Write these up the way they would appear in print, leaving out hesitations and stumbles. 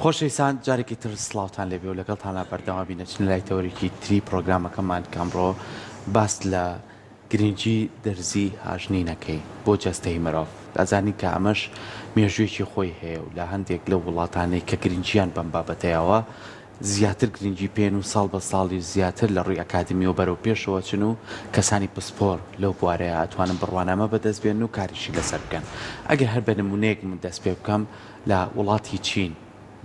خۆشەویستان جارێکی تر سڵاوتان لێبێ و لەگەڵتانا بەردەوام بین ئەچینە لای تەوەرێکی تری پڕۆگرامەکەمان کە ئەمڕۆ باس لە گرنگی دەرزی هاژنینەکەی بۆ جەستەی مرۆڤ ئەزانین کە ئەمەش مێژوویەکی خۆی هەیە و لە هەندێک لەو وڵاتانەی کە گرنگیان بەم بابەتەیەوە زیاتر گرنگی پێن و ساڵ بە ساڵیش زیاتر لە ڕووی ئەکادمیەوە بەرەو پێشەوە چن و کەسانی پسپۆر لەو بوارەیا ئەتوانن بڕوانامە بەدەست بێنن و کاریشی لەسەر بکەن. ئەگەر هەر بە نموونەیەک من دەست پێ بکەم لە وڵاتی چین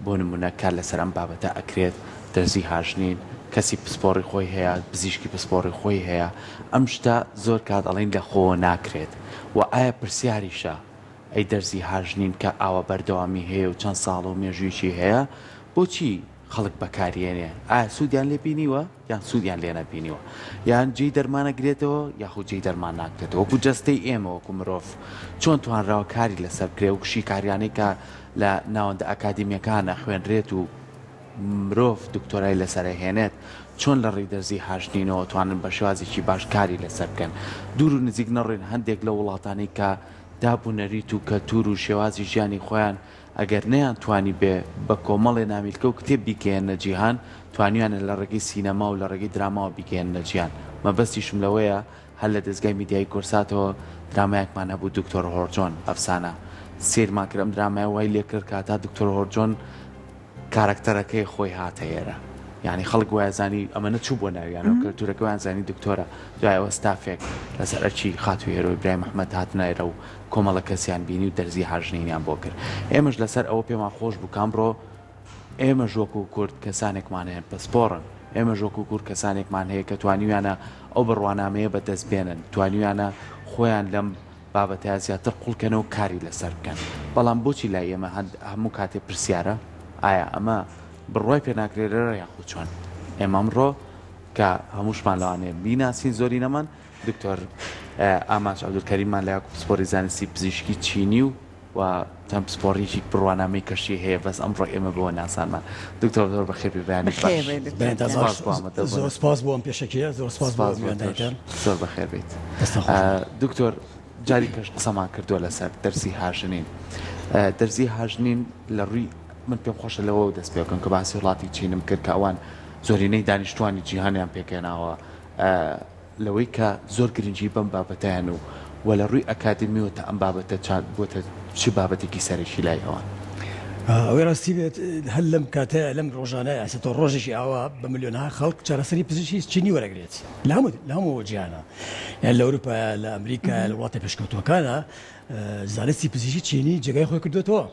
بۆ نموونە کار لەسەر ئەم بابەتە ئەکرێت دەرزی هاژنین کەسی پسپۆڕی خۆی هەیە پزیشکی پسپۆڕی خۆی هەیە ئەم شتە زۆر کات ئەڵێن لە خۆوە ناکرێت و ئایا پرسیاریشە ئەی دەرزی هاژنین کە ئاوا بەردەوامی هەیە و چەند ساڵە و مێژوویەکی هەیە بۆچی خەڵک بەکاریێنێ ئایا سوودیان لێ بینیوە یان سوودیان لێ نەبینیوە یان جێی دەرمان ئەگرێتەوە یاخود جێی دەرمان ناگرێتەوە وەکو جەستەی ئێمە وەکو مرۆڤ چۆن توانراوە کاری لەسەر بکرێ و شیکاریانەی کە لە ناوەندە ئەکادیمیەکان ئەخوێنرێت و مرۆڤ دکتۆرای لەسەر ئەهێنێت چۆن لە ڕێی دەرزی هاژنینەوە توانن بە شێوازێکی باش کاری لەسەر بکەن دوور و نزیک نەڕۆین هەندێک لە وڵاتانەی کە داب و نەریت و کەلتور و شێوازی ژیانی خۆیان ئەگەر نەیانتوانیبێ بە کۆمەڵێ نامیلکە و کتێب بیگەیەننە جیهان، توانیویانە لە ڕێگەی سینەما و لە ڕێگەی دراماوە بیگەیەننە جیهان. مەبەستیشم لەوەیە هەر لە دەزگای میدیایی کۆرساتەوە درامایەکمان هەبوو دکتۆر هۆرجۆن، ئەفسانە. سەیرمان کرد ئەم درامایە وای لێکرد کە هەتا دکتۆر هۆرجۆن کارەکتەرەکەی خۆی هاتە ئێرە یانی خەڵک وایزانی ئەمە نەچوو بۆ ناویانەوە کەلتورەکە وایان زانی دکتۆرە دوای ئەوە ستافێک لەسەر ئەرکی خاتوو هێرۆ ئیبراهیم ئەحمەد هاتنە ئێرە و کۆمەڵە کەسیان بینی و دەرزی هاژنینیان بۆ کرد ئێمەش لەسەر ئەوە پێمان خۆش بوو کە ئەمڕۆ ئێمەش وەکو کورد کەسانێکمان هەیە پسپۆڕن ئێمەش وەکو کورد کەسانێکمان هەیە کە توانیویانە ئەو بڕوانامەیە بەدەست بێنن توانیویانە خۆیان لەم بابەتە زیاتر قوڵکەنەوە کاری لەسەر بکەن بەڵام بۆچی لای ئێمە هەموو کاتێ پرسیارە ئایا ئەمە بڕوای پێ ناکرێت یاخود چۆن ئێمە ئەمڕۆ کە هەمووشمان لەوانەیە بیناسین زۆرینەمان دکتۆر ئامانج عەبدولکەریممان لە پسپۆری زانستی پزیشکی چینی و و چەند پسپۆڕیی بڕوانامەی کەشی هەیە بەس ئەمڕۆ ئێمە بەوە ناسانمان دکتۆر زۆر بەخێر بێی بەیانیت باش بەیانتان باش زۆر سپاس بۆ ئەم پێشەکیە زۆر سپاس بۆ میوانداریتان زۆر بەخێر بیت دکتۆر جاری پێش قسەمان کردووە لەسەر دەرزی هاژنین دەرزی هاژنین لە ڕووی من پێم خۆشە لەوە دەست پێ بکەم کە باسی وڵاتی چینم کرد کە ئەوان زۆرینەی دانیشتوانی جیهانیان پێکهێناوە لەوەی کە زۆر گرنگی بەم بابەتەیان و وە لە ڕووی ئەکادیمیەوە تا ئەم بابەتە چا بۆتە چ بابەتێکی سەرەکی لای ئەوان؟ ئەوەی ڕاستی بێت هەر لەم کاتەیا لەم ڕۆژانەیا ئێستا تۆ ڕۆژێکی ئاوا بە ملیۆنەها خەڵک چارەسەری پزیشکی چینی وەرەگرێت لە هەموو لە هەموو جیهانا یان لە ئەوروپایا لە ئەمریکا لە وڵاتە پێشکەوتووەکانا زانستی پزیشکی چینی جێگای خۆی کردوێتەوە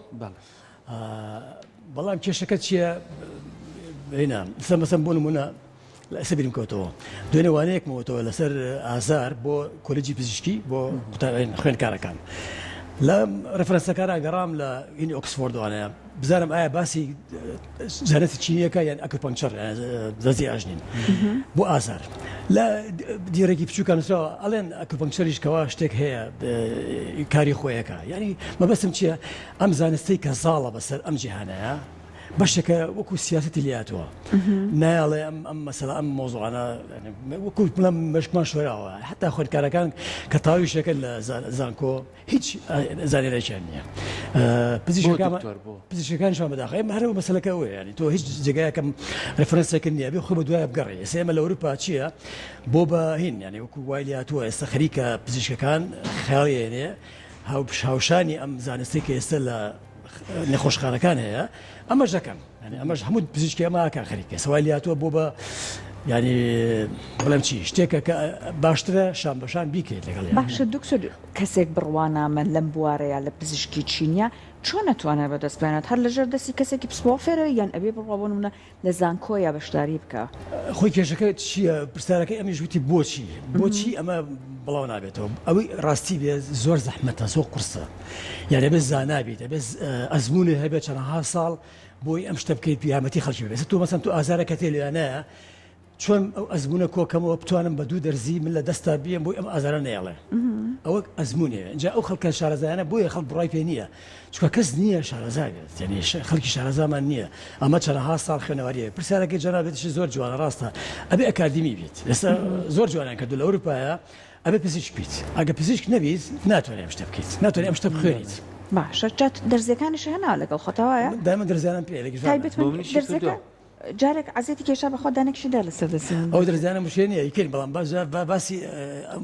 بەڵام کێشەکە چییە؟ هینا مەسەن بۆ نمونە لە ئێستا بیرم کەوتەوە دوێنێ وانەیەکم وتەوە لەسەر ئازار بۆ کۆلێجی پزیشکی بۆ قوتابیان خوێندکارەکان لە reference ەکانە گەڕام لە هینی ئۆکسفۆرد وانەیە بزانم ئایا باسی زانستی چینیەکە یان acupuncture دەرزی ئاژنین بۆ ئازار لە دیرێکی بچووکە نووسراوە ئەڵێن acupuncture یش کەوا شتێک هەیە کاری خۆیەکە یعنی مەبەستم چییە ئەم زانستەی کە زاڵە بەسەر ئەم جیهانەیە بەشێکە وەکو سیاسەتی لاتوە نایڵێ ئەم ئەم مەسەلە ئەم مۆزوعانە وەکو بڵێم مشکمان شۆراوە حتا خوێندکارەکان کە تاوی شەکە لە زانکۆ هیچ زانیارێکیان نییە پزیشکەکانیشمان بەداخە ئێمە هەرەوە مەسەلەکە ئەوەیە یانی تۆ هیچ جێگایەکەم reference ێکت نییە بێ خۆ بە دوایە بگەڕێ ئێستا ئێمە لە ئەوروپا چییە بۆ بە هین یانی وەکو وای لێهاتووە ئێستا خەریکە پزیشکەکان خەیاڵیێنێ هاوشانی ئەم زانستەی کە ئێستا لە نەخۆشخانەکان هەیە ئەمەش دەکەن یانی ئەمەش هەموو پزیشکی ئەمە ئاکا خەریکە سەوای لاتوە بۆ بە ینی بڵێم چی شتێکە کە باشترە شان بەشان بیکەیت لەگەڵ باشە دکتۆر کەسێک بڕوانامە لەم بوارەیە لە پزیشکی چینە چۆن ئەتوانێت بەدەست بێنێت هەر لەژێر دەستی کەسێکی پسپۆڕ فێرە یان ئەبێ بڕوا بۆ نمونە لە زانکۆیا بەشداری بکا. خۆی کێشەکە چییە پرسیارەکەی ئەمیش وتی بۆچی بۆچی ئەمە بڵاو نابێتەوە ئەوەی ڕاستی بێ زۆر زەحمەتە زۆر قورسە یان ئەبێ زانا بیت ئەبێ ئەزموونێ هەبێت چەنەها ساڵ بۆی ئەم شتە بکەیت یارمەتی خەڵکی بێت تۆ مەسەن تۆ ئازارەکە تێ لێیانایە چۆن ئەو ئەزموونە کۆکەمەوە بتوانم بە دوو دەرزی من لە دەستا بیەم بۆی ئەم ئازارە نەیەڵێ ئەوە ئەزموونێ اینجا ئەو خەڵکە شارەزایانە بۆیە خەڵک بڕای پێ نییە چونکە کەس نییە شارەزا بێت یعنی خەڵکی شارەزامان نییە ئەمە چەنەها ساڵ خوێنەواریە پرسیارەکەی جەنابێتیش زۆر جوانە ڕاستە ئەبێ ئەکادیمی بیت ئێستا زۆر جوانیان کردو لە ئەوروپایە ئەبێ پزیشک بیت ئەگە پزیشک نەبیت ناتوانێت ئەم شتە بکەیت ناتوانێت ئەم شتە بخوێنیت. باشە جا دەرزیەکانیش هێناوە لەگەڵ خۆتا وایە؟ من دایمە دەرزیانم پێیە لە گیرفانە. تایبەت بۆ منیشی دەرزیەکە کردووە. جارێک عەزێتی کێشا بەخوا دانێکیشی دا لەسەر دەستی من. ئەو دەرزیانە مشکلە نییە ئەیکەین بەڵام باش با باسی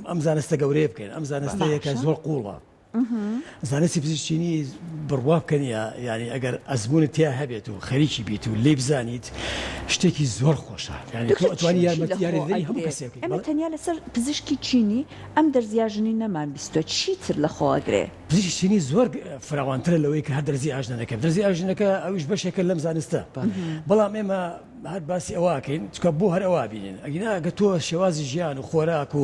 ئەم زانستە گەورەیە بکەین ئەم زانستەیە کە باشە. زۆر قووڵە. زانستی پزیشکیی بڕوا بکەن یا یانی ئەگەر ئەزموونت تیا هەبێت و خەریکی بیت و لێی بزانیت شتێکی زۆر خۆشە یانی تۆ دکتۆر ئەتوانی چی چی یارمەتی لە خۆ یاریدەدەری هەموو ئەگرێ؟ کەسێک بکەیت ئێمە بەڵێ. تەنیا لەسەر پزیشکی چینی ئەم دەرزییە ژنی نەمان بیستوە چی تر لە خۆ ئەگرێ؟ پزیشکی چینی زۆر فراوانترە لەوەی کە هەر دەرزی ئاژنەکە دەرزی ئاژنەکە ئەویش بەشێکە لەم زانستە بەڵام ئێمە هەر باسی ئەوە ئەکەین چونکە بۆ هەر ئەوە ئەبینین ئەگینا ئەگەر تۆ شێوازی ژیان و خۆراک و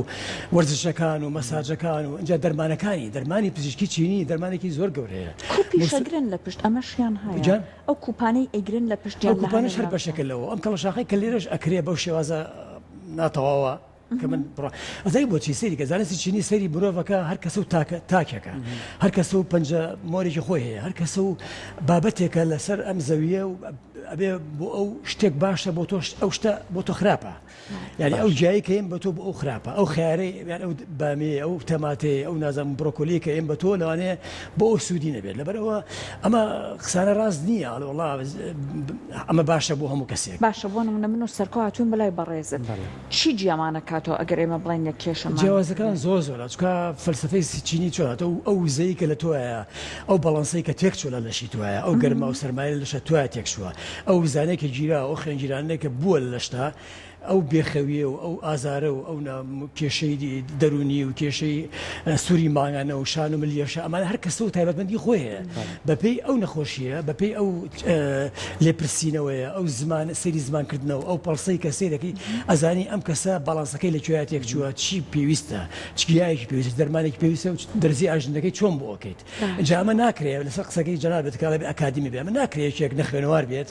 وەرزشەکان و مەساجەکان و ئینجا دەرمانەکانی دەرمانی پزیشکی چینی دەرمانێکی زۆر گەورەیە کوپیش موس ئەگرن لە پشت ئەمەشیان هەیە گیان ئەو کوپانەی ئەیگرن لە پشت ئەو یان لە کوپانەش هەنێ هەر ناوچە بەشێکە لەوە ئەم کەڵەشاخەی کە لێرەش ئەکرێ بەو شێوازە ناتەواوە کە من بڕا ئەزای بۆچی سەیری کە زانستی چینی سەیری مرۆڤەکە هەر کەسە و تاکە تاکێکە هەر کەسە و پەنجە مۆرێکی خۆی هەیە هەر کەسە و بابەتێکە لەسەر ئەم زەویە و ئەبێ بۆ ئەو شتێک باشە بۆ تۆش ئەو شتە بۆ تۆ خراپە یعنی ئەو گیایی کە ئێم بە تۆ بۆ ئەو خراپە ئەو خیارەی یان ئەو بامێ ئەو تەماتەی ئەو نازانم برۆکۆلی کە ئێم بە تۆ لەوانەیە بۆ ئەو سوودی نەبێت لەبەرئەوە ئەمە قسانە ڕاست نییە ئەڵێ وەڵا ئەمە باشە بۆ هەموو کەسێک. باشە بۆ نمونە من و سەرکۆ هاتووین بۆ لای بەڕێزت چی جیامان ئەکاتەوە ئەگەر ئێمە بڵێین یەک کێشەمان جیاوازەکان زۆر زۆرە چونکە فەلسەفەی چینی چۆنە تۆ ئەو وزەی کە لە تۆیە ئەو بەڵەنسەی کە تێکچووە لە لەشی تۆیە ئەو گەرما و سەرمایە لە لەشە تۆیە تێکچووە ئەو وزانەی کە گیراوە ئەو خوێنگیرانەی کە بووە لە لەشتا ئەو بێخەویە و ئەو ئازارە و ئەو کێشەی دەروونی و کێشەی سووری مانگانە و شان و ملیەشە ئەمانە هەر کەسە و تایبەتمەندی خۆی هەیە بەپێی ئەو نەخۆشیە بەپێی ئەو لێپرسینەوەیە ئەو زمان سەیری زمانکردنەوە ئەو پەڵسەی کە سەیرەکەی ئەزانی ئەم کەسە باڵانسەکەی لە کوێیا تێکچووە چی پێویستە چ گیایەکی پێویستە دەرمانێکی پێویستە و دەرزی ئاژنەکەی چۆن بۆ ئەکەیت جا ئەمە ناکرێ لەسەر قسەکەی جەنابت کە ئەڵێ ئەکادیمی بێ ئەمە ناکرێ یەکێک نەخوێنەوار بێت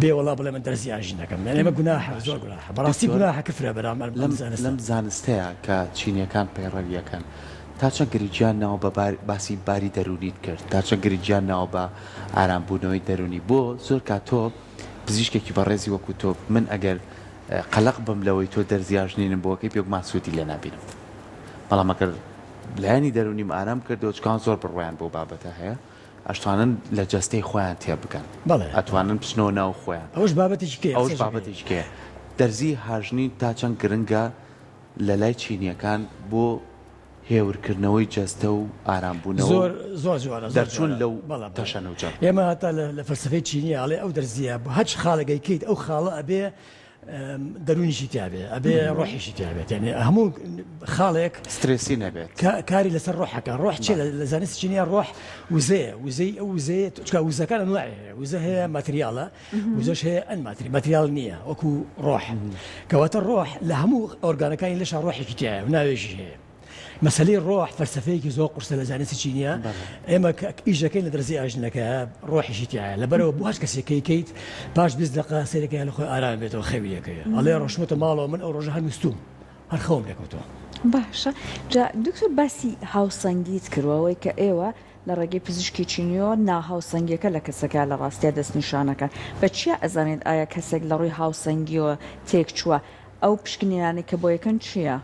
بێ وەڵا بڵێ من دەرزی ئاژین دەکەم یانی ئەمە گوناحە زۆر گوناحە بەڕاستی گوناحە کفرە بەرامبەر بەم زانستە. لەم زانستەیا کە چینیەکان پەیڕەوی ئەکەن تا چەند گرنگیان ناوە بە بار باسی باری دەروونیت کرد تا چەند گرنگیان ناوە بە ئارام بوونەوەی دەروونی بۆ زۆر کات تۆ پزیشکێکی بەڕێزی وەکو تۆ من ئەگەر قەلەق بم لەوەی تۆ دەرزی ئاژنینم بۆ ئەکەی بێگومان سوودی لێ نابینم بەڵام ئەگەر لایەنی دەروونیم ئارام کردەوە چونکە ئەوان زۆر بڕوایان بەو بابەتە هەیە ئەشتوانن لە جەستەی خۆیان تێبگەن بەڵێ. ئەتوانن بچنەوە ناو خۆیان ئەوەش بابەتێکی کەیە ئەوەش قسەش ئەکەین. بابەتێکی کەیە دەرزی هاژنین تا چەند گرنگە لە لای چینیەکان بۆ هێورکردنەوەی جەستە و ئارامبوونەوە و زۆر زۆر جوانە زۆر دەرچوون جوانە لەو بەڵێ بەڵێ تەشەنوجە. ئێمە هەتا لە لە فەلسەفەی چینیە ئەڵێ ئەو دەرزیە بۆ هەرچ خاڵێک ئەیکەیت ئەو خاڵە ئەبێ دەروونیشی تیا بێ ئەبێ ڕۆحیشی تیا بێت یعنی هەموو خاڵێک سترێسی نەبێت کاری لەسەر ڕۆحەکە ڕۆح چیە لە زانستی چینیە ڕۆح وزەیە وزەی ئەو وزەیە چونکە وزەکان ئەنواعی هەیە وزە هەیە ماتریاڵە وزەش هەیە ئەن ماتری ماتریال نییە وەکو ڕۆح کەواتە ڕۆح لە هەموو ئۆرگانەکانی لەشا ڕۆحێکی تایە و ناوێکی هەیە مەسەلەی ڕۆح فەلسەفەیەکی زۆر قورسە لە زانستی چینیە ئێمە ئیشەکەین لە دەرزی ئاژنەکە ڕۆحیشی تایە لەبەرەوە بۆ هەر کەسێک کەی کەیت پاش 20 دقە سەیرەکە لە خۆی ئارام بێتەوە خەوی لێکەوێ ئەڵێ ڕۆشتمەتە ماڵەوە من ئەو ڕۆژە هەر نوستوم هەر خەوم لێکەوتەوە. باشە جا دکتۆر باسی هاوسەنگیت کردوە ئەوەی کە ئێوە لە ڕێگەی پزیشکی چینیەوە ناهاوسەنگیەکە لە کەسەکە لە ڕاستیا دەستنیشانەکەن بە چیا ئەزانێت ئایا کەسێک لە ڕووی هاوسەنگیەوە تێکچووە ئەو پشکنینانەی کە بۆ یەکەن چیە؟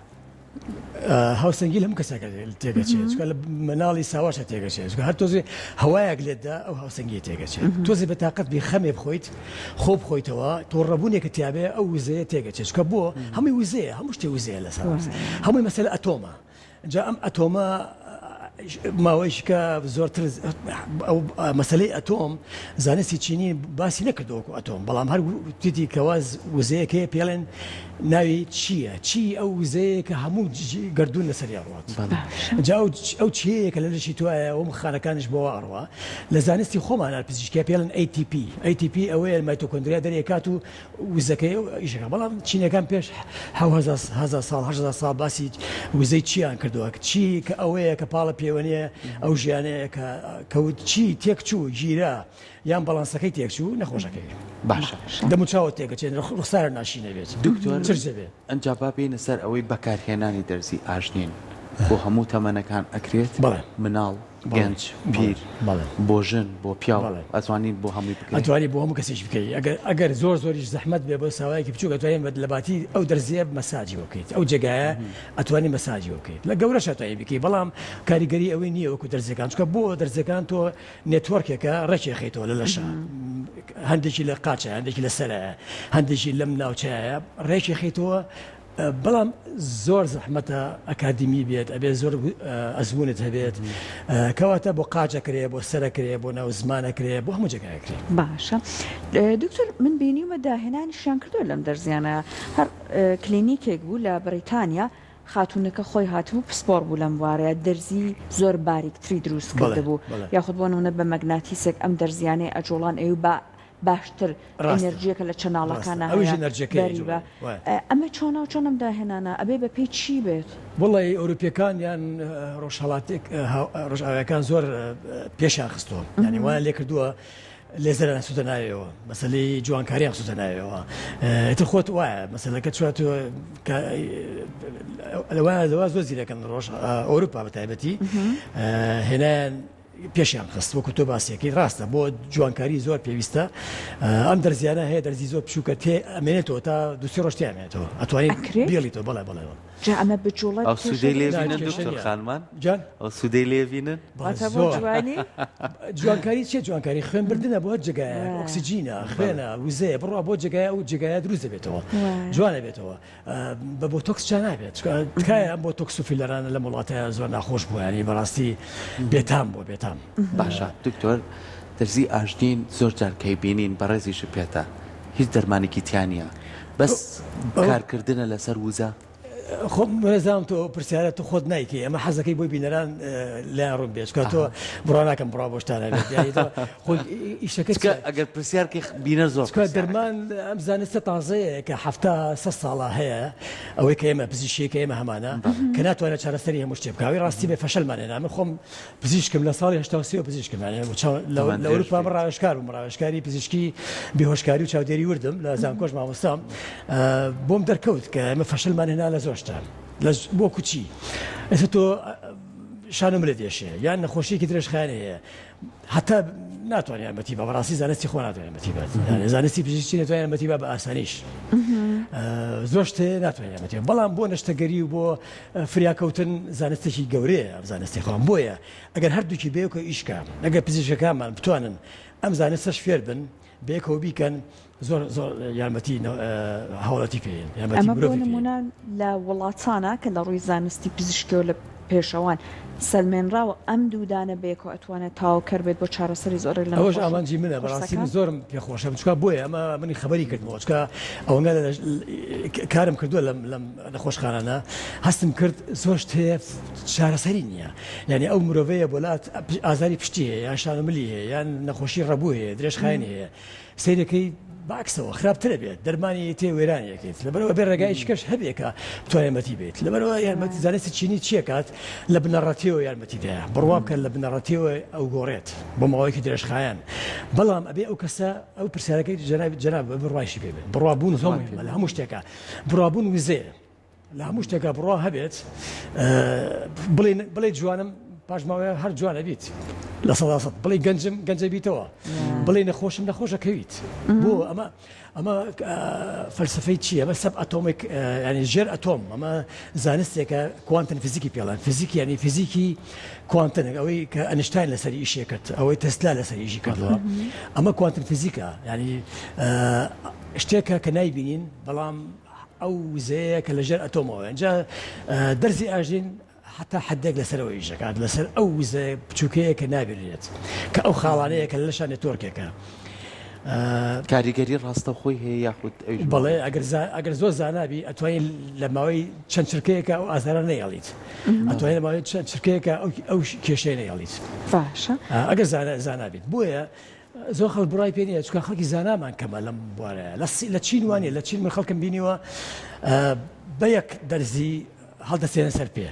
هاوسەنگی لە هەموو کەسێکە تێگەچێت چونکە لە مناڵی ساواشە تێگەچێت چونکە هەر تۆزێ هەوایەک لێتدا ئەو هاوسەنگیە تێگەچێت تۆزێ بە تاقەت بی خەمێ بخۆیت خۆ بخۆیتەوە تۆڕەبوونێکە تیاابێ ئەو وزەیە تێگەچێت چونکە بۆ هەمووی وزەیە هەموو شتێ وزەیە لەسەر هەمووی مەسەلە ئەتۆمە جا ئەم ئەتۆمە ماوەیەکە زۆرتر ئەو مەسەلەی ئەتۆم زانستی چینی باسی نەکردووە وەکو ئەتۆم بەڵام هەر وتیتی کەوا وزەیەک هەیە پێڵێن ناوی چییە چی ئەو وزەیە کە هەموو گردون لەسەری ئەڕوات جا ئەو چیەیە کە لە لەشی توایە و خانەکانیش بۆ ئەڕوا لە زانستی خۆمانە پزیشکیا پێڵێن ATP ATP ئەوەیە مایتۆکۆندریا دەرێکات و وزەکەی و ئیشەکە بەڵام چینەکان پێش هەزار ساڵ هەزار ساڵ باسی وزەی چیان کردووە چی کە ئەوەیە کە پاڵە پێوەنیە ئەو ژیانەیە کە کەوت چی تێکچوو گیرا یان بەڵانسەکەی تێکچوو نەخۆشەکەی باشە دەموچاوە تێکەچێن ڕوخسارە ناشی نەبێت دکتۆر چرچ دەبێت. ئەنجا با بێینە سەر ئەوەی بەکارهێنانی دەرزی ئاژنین بۆ هەموو تەمەنەکان ئەکرێت؟ بەڵێ. مناڵ؟ گەنج، پیر، بۆ ژن، بۆ پیاو، ئەتوانین بۆ هەمووی بکەین؟ ئەتوانی بۆ هەموو کەسێکی بکەی ئەگەر ئەگەر زۆر زۆریش زەحمەت بێ بۆ ساوایەکی بچووک ئەتوانی لە باتی ئەو دەرزیە مەساجی بۆ بکەیت ئەو جێگایە ئەتوانی مەساجی بۆ بکەیت لە گەورەش ئەتوانی بکەی بەڵام کاریگەری ئەوەی نییە وەکو دەرزیەکان چونکە بۆ دەرزیەکان تۆ network ێکە ڕێکێخیتەوە لە لەشە هەندێکی لە قاچە هەندێکی لە سەرە هەندێکی لەم ناوچەیە ڕێکێخیتەوە بەڵام زۆر زەحمەتە ئەکادیمی بێت ئەبێ زۆر ئەزمونت هەبێت کەواتە بۆ قاچ ئەکرێ بۆ سەر ئەکرێ بۆ ناو زمان ئەکرێ بۆ هەموو جێگای ئەکرێ. باشە دکتۆر من بینیومە داهێنانیشیان کردوە لەم دەرزیانە هەر کلینیکێک بوو لە بەریتانیا خاتوونەکە خۆی هاتبوو پسپۆڕ بوو لەم بوارەیا دەرزی زۆر باریکتری دروست کردبوو یاخود بۆ نمونە بە مەگناتیسێک ئەم دەرزیانەی ئەجوڵان ئەیو بە باشتر ئێنێرجیەکە لە چەناڵەکانا هەیە بەری بە ئەمە چۆنە و چۆن ئەم داهێنانە ئەبێ بە پێی چی بێت؟ وەڵی ئەوروپیەکان یان ڕۆژهەڵاتێک ڕۆژئاوایەکان زۆر پێشیان خستووە یانی وایان لێ کردووە لێزەران خستووتە ناویەوە مەسەلەی جوانکاریان خستووتە ناویەوە ئیتر خۆت وایە مەسەلەکە چوە تۆ لەوە لەوە زۆر زیرەکەن ڕۆژ ئەوروپا بە تایبەتی هێنایان پێشیان خست وەکو تۆ باسیەکەی ڕاستە بۆ جوانکاری زۆر پێویستە ئەم دەرزیانە هەیە دەرزی زۆر بچووکە تێ ئەمێنێتەوە تا دوسی ڕۆژ تێ ئەمێنێتەوە ئەتوانیت ئەکرێت؟ بێڵیتەوە بەڵێ بەڵێ بەڵێ. جا ئەمە بجوڵێت ئەو کێشە سوودەی لێ دروست بینن ناکات؟ دکتۆر خانمان جان ئەو سوودەی لێ بینن بەڵێ واتە بۆ زۆر جوانی؟ جوانکاری چیە جوانکاری خوێن بردنە بۆ هەر جێگایەک وایە. ئۆکسجینە بەڵێ خوێنە وزەیە بڕوا بۆ جێگایە ئەو جێگایە دروست دەبێتەوە وایە. جوان ئەبێتەوە بە بۆتۆکس چا نابێت چونکە تکایە ئەم بۆتۆکس و فیلەرانە لەم وڵاتە زۆر ناخۆش بووە ینی بەڕاستی بێتام بووە بێتام. باشە دکتۆر دەرزی ئاژنین زۆر جار کەی بینین بەڕێزیشت پێتە هیچ دەرمانێکی تیا نیە بەس کارکردنە لەسەر وزە؟ خۆ نەزانم تۆ ئەو پرسیارە تۆ خۆت نایکەی ئەمە حەزەکەی بۆی بینەران لایان ڕوون بێت چونکە تۆ بڕوا ناکەم بڕوا بۆ شتانە بێت یانی تۆ خۆ ئیشەکە چکە ئەگەر پرسیار کەی بینەر زۆر چکە دەرمان ئەم زانستە تازەیە کە حەفتا سە ساڵە هەیە ئەوەی کە ئێمە پزیشکی کە ئێمە هەمانە کە ناتوانێت چارەسەری هەموو شتێ بکە ئەوەی ڕاستی بێ فەشەلمان هێنا من خۆم پزیشکم لە ساڵی 83 پزیشکم یانی لە ئەوروپا من ڕاوێژکار بووم ڕاوێژکاری پزیشکی بێهۆشکاری و چاودێری وردم لە زانکۆش مامۆستام بۆم دەرکەوت کە ئێمە فەشەلمان هێنا لە زۆر شتە لە بۆ کوچی ئێستا تۆ شانم لێ دێشێ یان نەخۆشیێکی درێژخایەن هەیە هەتا ناتوانێت یارمەتی بە بەڕاستی زانستی خۆ ناتوانێت یارمەتی بات یانێ زانستی پزیشکی ناتوانێت یارمەتی با بە ئاسانیش زۆر شتێ ناتوانێت یارمەتی بەڵام بۆ نەشتەگەری و بۆ فریاکەوتن زانستێکی گەورەیە ئەم زانستی خۆم بۆیە ئەگەر هەردووکی بەیەکەوە ئیش کە ئەگەر پزیشکەکانمان بتوانن ئەم زانستەش فێر بن بەیەکەوە بیکەن زۆر زۆر یارمەتی هاوڵاتی پێ یارمەتی ئەمە بۆ مرۆڤی پێ نمونە لە وڵاتانە کە لە ڕووی زانستی پزیشکیەوە لە پێشەوان سەلمێنراوە ئەم دوودانە بەیەکەوە ئەتوانێت تەواوکەر بێت بۆ چارەسەری زۆرێک لە ئەوەش نەخۆشە ئامانجی منە بەڕاستی من قورسەکان. زۆرم پێخۆشە چکا بۆیە ئەمە منی خەبەری کردمەوە چکا ئەوەنگە کارم کردووە لەم لەم نەخۆشخانانە هەستم کرد زۆر شت هەیە چارەسەری نییە یعنی ئەو مرۆڤەیە بۆ لات ئازاری پشتی هەیە یان شان و ملی هەیە یان نەخۆشی ڕەبوو هەیە درێژخایەنی هەیە سەیرەکەی بەعکسەوە خراپترە بێت دەرمانی تێ وێرانی ئەکەیت لەبەرئەوە بێ ڕێگایەکی کەش هەبێ کە بتوانێت یارمەتی بێت لەبەرئەوە یارمەتی زانستی چینی چیەکات لە بنەڕەتیەوە یارمەتی دەیە بڕوا بکە لە بنەڕەتیەوە ئەو گۆڕێت بۆ ماوەیەکی درێژخایەن بەڵام ئەبێ ئەو کەسە ئەو پرسیارەکەی جەنابی جەناب بڕوایشی پێ بێت بڕوابوون زۆر مهمە لە هەموو شتێکا بڕوابوون وزەیە لە هەموو شتێکا بڕوا هەبێت بڵێ بڵێ جوانم پاش ماوەیە هەر جوانە بیت لە سەدا سەد بڵێ گەنجم گەنجە بیتەوە بڵێ نەخۆشم نەخۆشەکەویت بۆ ئەمە ئەمە فەلسفەی چییە ئەمە subatomic ینی ژێر ئەتۆم ئەمە زانستێکە کوانتن فیزیکی پێڵان فیزیکی ینی فیزیکی کوانتن ئەوەی کە ئەنشتاین لەسەر ئیشێ کرد ئەوەی تەسلا لەسەر ئیشی کردووە ئەمە کوانتن فیزیکە ینی شتێکە کە نایبینین بەڵام ئەو وزەیە کە لە ژێر ئەتۆمەوە ئینجا دەرزی ئاژین حتا حدێک لەسەرەوە ئیش دەکات لەسەر ئەو وزە بچووکەیە کە نابینرێت کە ئەو خاڵانەیە کە لە لەشا network ێکە. کاریگەری ڕاستەوخۆی هەیە یاخود ئەویش بەڵێ ئەگەر ئەگەر زۆر زانابی ئەتوانین لە ماوەی چەند چرکەیەکە ئەو ئازارە نەیەڵیت ئەتوانین لە ماوەی چەند چرکەیەکە ئەو ئەو کێشەیە نەیەڵیت باشە ئەگەر زانا زانابیت بۆیە زۆر خەڵک بڕای پێ نییە چونکە خەڵکی زانامان کەمە لەم بوارەیە لە لە چین وانە لە چین من خەڵکم بینیوە بە یەک دەرزی هەڵدەستێنە سەر پێ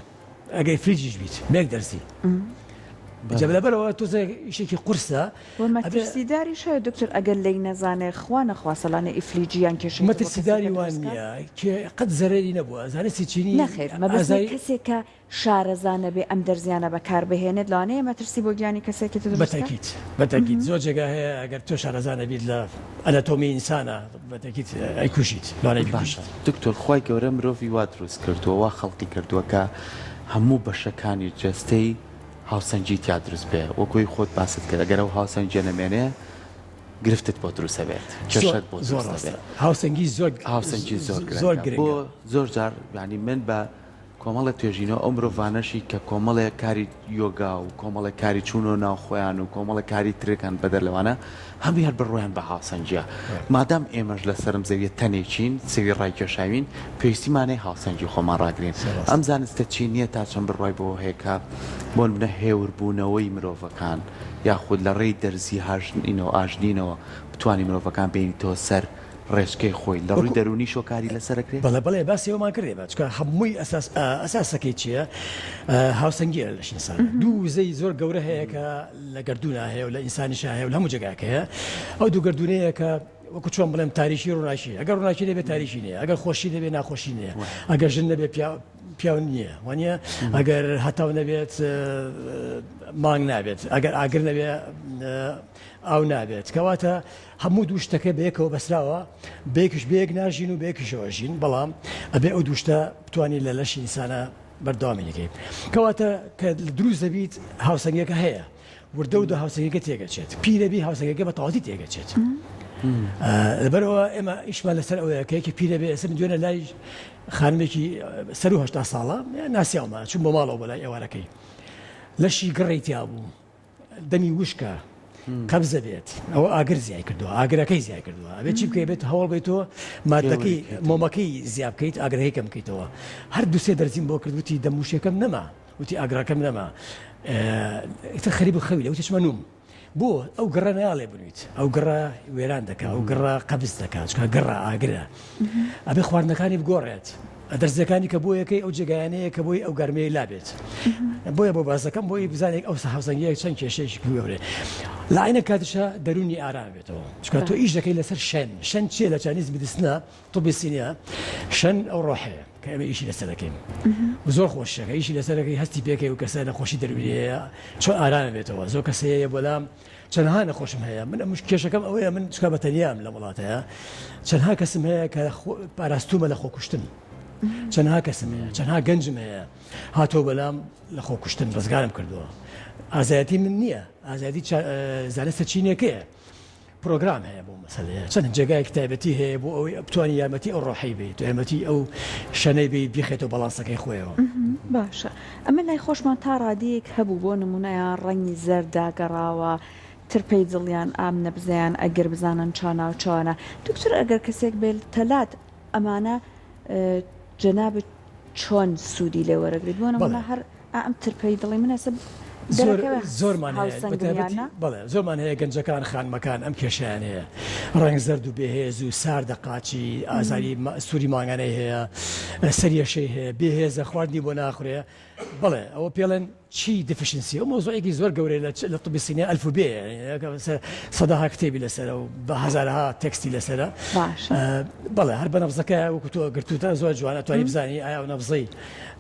ئەگەی فریجیش بیت بە یەک دەرزی. جا لەبەرئەوە تۆزێک ئیشێکی قورسە. وە مەترسیداریش هەیە دکتۆر ئەگەر لێی نەزانێ خوا نەخواستە لانێ ئیفلیجی یان کێشەی تر بۆ کەسەکە مەترسیداری وا دروست کات؟ نییە کێ قەت زەرەری نەبووە زانستی چینی نەخێر مەبەستم ئازای. کەسێک کە شارەزا نەبێ ئەم دەرزیانە بەکار بهێنێت لەوانەیە مەترسی بۆ گیانی کەسێکی تر دروست کات؟ بەتەکید بەتەکید زۆر جێگا هەیە ئەگەر تۆ شارەزا نەبیت لە ئەناتۆمی ئینسانا بەتەکید ئەیکوژیت لەوانەیە باشە بیکوژیت. دکتۆر خوای گەورە مرۆڤی وا دروست کردووە وا خەڵقی کردووە کە هەموو بەشەکانی جەستەی هاوسەنگی تیا دروست بێ وەک ئەوی خۆت باست کرد ئەگەر ئەو هاوسەنگیە نەمێنێ گرفتت بۆ دروست ئەبێت زۆر کێشەت بۆ زۆر دروست ڕاستە ئەبێ هاوسەنگی زۆر هاوسەنگی زۆر زۆر گرنگە بۆ گرنگە. زۆر جار یانی من بە کۆمەڵێک توێژینەوە ئەو مرۆڤانەشی کە کۆمەڵێک کاری یۆگا و کۆمەڵێک کاری چوونەوە ناو خۆیان و کۆمەڵێک کاری ترەکان بەدەر لەوانە هەمووی هەر بڕوایان بە هاوسەنگیە مادام ئێمەش لەسەر ئەم زەویە تەنێکین زەوی ڕایکێشاوین پێویستیمان هەیە هاوسەنگی خۆمان ڕاگرین ئەم زانستە چینیە تا چەند بڕوای بەوە هەیە کە بۆ نمونە هێوربوونەوەی مرۆڤەکان یاخود لە ڕێی دەرزی هاژنینەوە ئاژنینەوە بتوانی مرۆڤەکان بێنیتەوە سەر ڕێچکەی خۆی لە ڕووی وەکو دەروونیشەوە کاری لەسەر ئەکرێ؟ بەڵێ بەڵێ باسی ئەوەمان کرد ئێمە چونکە هەمووی ئەساس ئەساسەکەی چییە هاوسەنگیە لە لەشی ئینسان دوو وزەی زۆر گەورە هەیە کە لە گەردوونا هەیە و لە ئینسانیشا هەیە و لە هەموو جێگایەک هەیە ئەو دوو گەردوونەیە کە وەکو چۆن بڵێم تاریکی ڕووناکی ئەگەر ڕووناکی نەبێ تاریکی نییە ئەگەر خۆشی نەبێ ناخۆشی نییە ئەگەر ژن نەبێ پیاو پیاو نییە وانە ئەگەر هەتاو نەبێت مانگ نابێت ئەگەر ئاگر نەبێ ئاو نابێت کەواتە هەموو دوو شتەکە بەیەکەوە بەسراوە بەیەکش بەیەک ناژین و بەیەکیشەوە ژین بەڵام ئەبێ ئەو دوو شتە بتوانین لە لەشی ئینسانە بەردەوامی نەکەی کەواتە کە دروست دەبیت هاوسەنگیەکە هەیە وردە وردە هاوسەنگیەکە تێگەچێت پیرەبی هاوسەنگیەکە بە تەواوەتی تێگەچێت لەبەرەوە ئێمە ئیشمان لەسەر ئەوەیە کە یەکی پیرەبێ ئێستا من دوێنێ لای خانمێکی سەرو 80 ساڵە ناسیاومە چوون بۆ ماڵەوە بۆ لای ئێوارەکەی لەشی گڕی تیا بوو دەمی وشکە قەبزە بێت ئەوە ئاگر زیای کردووە ئاگرەکەی زیای کردووە ئەبێت چی بکەی بێت هەوڵ بێت تۆ مادەکەی مۆمەکەی زیا بکەیت ئاگرەکەی کەم بکەیتەوە هەر دوسێ دەرزیم بۆ کرد وتی دەموشێکەم نەما وتی ئاگراکەم نەما ئیتر خەریب خەوی لە وتی چمە نوم بۆ ئەو گڕە ناڵێ بنویت ئەو گڕە وێران دەکا ئەو گڕە قەبز دەکا چکە گڕە ئاگرە ئەبێ خواردنەکانی بگۆڕێت دەرزیەکانی کە بۆ یەکەی ئەو جێگایانەیە کە بۆی ئەو گەرمەیە لابێت بۆیە بۆ باسەکەم بۆی بزانێک ئەو هاوسەنگیە چەند کێشەیەکی گەورەیە لە عینە کاتیشا دەروونی ئارام بێتەوە چونکە تۆ ئیش دەکەی لەسەر شەن شەن چییە لە Chinese medicine ە طب سینە شەن ئەو ڕۆحەیە کە ئێمە ئیشی لەسەر دەکەین زۆر خۆشە کە ئیشی لەسەر دەکەی هەستی پێکەی و کەسە نەخۆشی دەروونی هەیە چۆن ئارام بێتەوە زۆر کەس هەیە بۆلام چەندها نەخۆشم هەیە من ئەم کێشەکەم ئەوەیە من چکا بە تەنیام لە وڵاتەیە چەندها کەسم هەیە کە پاراستومە لە خۆکوشتن چەندها کەسم هەیە چەندها گەنجم هەیە هاتۆ بەلام لە خۆکوشتن ڕزگارم کردووە ئازایەتی من نییە ئازادی زانستە چینەکەیە پرۆگرام هەیە بۆ مەسەلەیە چەند جێگایەکی تایبەتی هەیە بۆ ئەوەی بتوانانی یارمەتی ئەو ڕۆحی بیت یارمەتی ئەو شەنەی بیت بیخێتەوە بەڵانسەکەی خۆیەوە. باشە ئەمە لای خۆشمان تا ڕادەیەک هەبوو بۆ نمونە یان ڕەنگی زەرد داگەڕاوە ترپەی دڵیان ئام نەبزەیان ئەگەر بزانن چا ناوچەوانە دکتۆر ئەگەر کەسێک بێتە لات ئەمانە جەنابت چۆن سوودی لێ وەرەگریت بۆ نمونە هەر ئا ئەم ترپەی دڵی من ئێستا زۆر دەرەکەوێ زۆرمان هەیە هاوسەنگم یان بەتایبەتی نا؟ بەڵێ زۆرمان هەیە گەنجەکان خانمەکان ئەم کێشەیان هەیە ڕەنگ زەرد و بێهێز و ساردە قاچی ئازاری سوری مانگانەی هەیە سەریەشەی هەیە بێهێزە خواردنی بۆ ناخورێ بەڵێ ئەوە پێڵێن چی deficiency ئەو مەوزوعێکی زۆر گەورەیە لە لە طب سینە ئەلف و بێ سەدەها کتێبی لەسەرە و بە هەزارەها تێکستی لەسەرە باشە بەڵێ هەر بە نەبزەکە وەکو تۆ گرتووتە زۆر جوانە توانی بزانی ئایا ئەو نەبزەی